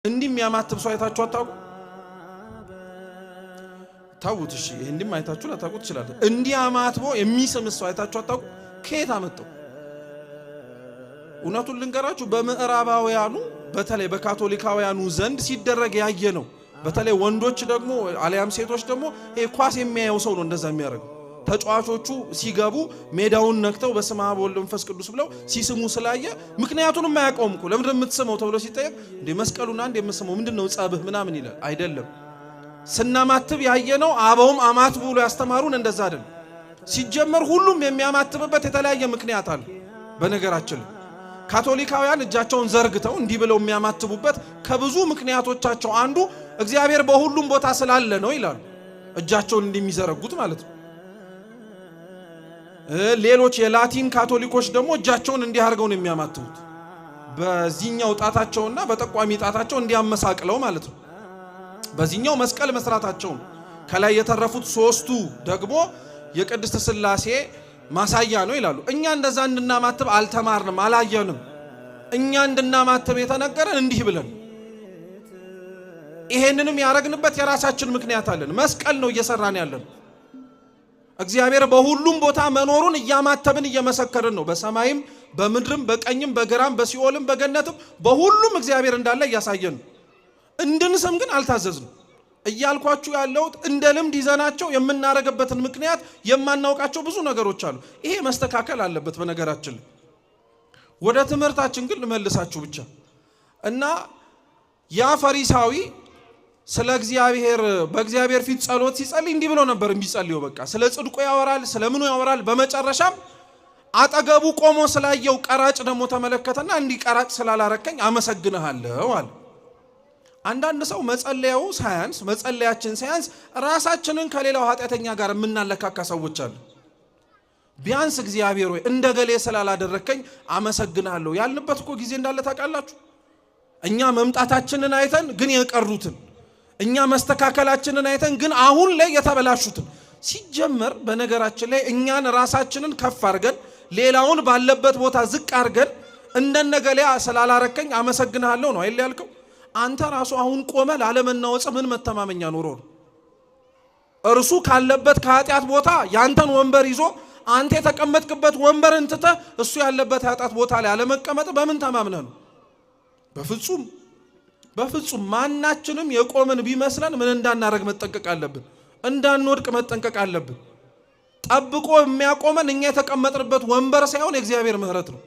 እንዲህ የሚያማትብ ሰው አይታችሁ አታውቁ? ታውት እሺ፣ እንዲህም አይታችሁ ላታውቁ ትችላለህ። እንዲህ አማትቦ የሚስም ሰው አይታችሁ አታውቁ? ከየት አመጣው? እውነቱን ልንገራችሁ፣ በምዕራባውያኑ በተለይ በካቶሊካውያኑ ዘንድ ሲደረግ ያየ ነው። በተለይ ወንዶች ደግሞ አሊያም ሴቶች ደግሞ ይሄ ኳስ የሚያየው ሰው ነው እንደዛ የሚያደርገው። ተጫዋቾቹ ሲገቡ ሜዳውን ነክተው በስመ አብ ወወልድ ወመንፈስ ቅዱስ ብለው ሲስሙ ስላየ ምክንያቱንም አያውቀውም እኮ። ለምንድን ነው የምትስመው ተብሎ ሲጠየቅ እንዴ መስቀሉና እንዴ የምስመው ምንድን ነው ጸብህ ምናምን ይላል። አይደለም፣ ስናማትብ ያየነው አበውም አማትቡ ብሎ ያስተማሩን እንደዛ አይደለም። ሲጀመር ሁሉም የሚያማትብበት የተለያየ ምክንያት አለ። በነገራችን ላይ ካቶሊካውያን እጃቸውን ዘርግተው እንዲህ ብለው የሚያማትቡበት ከብዙ ምክንያቶቻቸው አንዱ እግዚአብሔር በሁሉም ቦታ ስላለ ነው ይላሉ። እጃቸውን እንደሚዘረጉት ማለት ነው። ሌሎች የላቲን ካቶሊኮች ደግሞ እጃቸውን እንዲህ አድርገው ነው የሚያማትቡት። በዚህኛው ጣታቸውና በጠቋሚ ጣታቸው እንዲያመሳቅለው ማለት ነው። በዚህኛው መስቀል መስራታቸው ነው። ከላይ የተረፉት ሶስቱ ደግሞ የቅድስት ሥላሴ ማሳያ ነው ይላሉ። እኛ እንደዛ እንድናማትብ አልተማርንም፣ አላየንም። እኛ እንድናማትብ የተነገረን እንዲህ ብለን፣ ይሄንንም ያረግንበት የራሳችን ምክንያት አለን። መስቀል ነው እየሰራን ያለን። እግዚአብሔር በሁሉም ቦታ መኖሩን እያማተብን እየመሰከርን ነው። በሰማይም በምድርም በቀኝም በግራም በሲኦልም በገነትም በሁሉም እግዚአብሔር እንዳለ እያሳየን ነው። እንድንስም ግን አልታዘዝንም። እያልኳችሁ ያለሁት እንደ ልምድ ይዘናቸው የምናረግበትን ምክንያት የማናውቃቸው ብዙ ነገሮች አሉ። ይሄ መስተካከል አለበት። በነገራችን ላይ ወደ ትምህርታችን ግን ልመልሳችሁ ብቻ እና ያ ፈሪሳዊ ስለ እግዚአብሔር በእግዚአብሔር ፊት ጸሎት ሲጸልይ እንዲህ ብሎ ነበር የሚጸልየው። በቃ ስለ ጽድቁ ያወራል፣ ስለ ምኑ ያወራል። በመጨረሻም አጠገቡ ቆሞ ስላየው ቀራጭ ደግሞ ተመለከተና እንዲህ ቀራጭ ስላላረከኝ አመሰግንሃለሁ አለ። አንዳንድ ሰው መጸለያው ሳያንስ፣ መጸለያችን ሳያንስ ራሳችንን ከሌላው ኃጢአተኛ ጋር የምናለካካ ሰዎች አሉ። ቢያንስ እግዚአብሔር ሆይ እንደ ገሌ ስላላደረከኝ አመሰግንሃለሁ ያልንበት እኮ ጊዜ እንዳለ ታውቃላችሁ። እኛ መምጣታችንን አይተን ግን የቀሩትን፣ እኛ መስተካከላችንን አይተን ግን አሁን ላይ የተበላሹትን። ሲጀመር በነገራችን ላይ እኛን ራሳችንን ከፍ አድርገን ሌላውን ባለበት ቦታ ዝቅ አድርገን እንደነገሌ ስላላረከኝ አመሰግንሃለሁ ነው አይደል ያልከው? አንተ ራሱ አሁን ቆመ ላለመናወጽ ምን መተማመኛ ኖሮ ነው? እርሱ ካለበት ከኃጢአት ቦታ ያንተን ወንበር ይዞ አንተ የተቀመጥክበት ወንበርን ትተህ እሱ ያለበት ኃጢአት ቦታ ላይ አለመቀመጥ በምን ተማምነህ ነው? በፍጹም በፍጹም። ማናችንም የቆምን ቢመስለን ምን እንዳናረግ መጠንቀቅ አለብን። እንዳንወድቅ መጠንቀቅ አለብን። ጠብቆ የሚያቆመን እኛ የተቀመጥንበት ወንበር ሳይሆን የእግዚአብሔር ምሕረት ነው።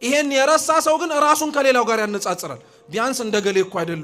ይሄን የረሳ ሰው ግን ራሱን ከሌላው ጋር ያነጻጽራል። ቢያንስ እንደ ገሌ እኮ አይደለም።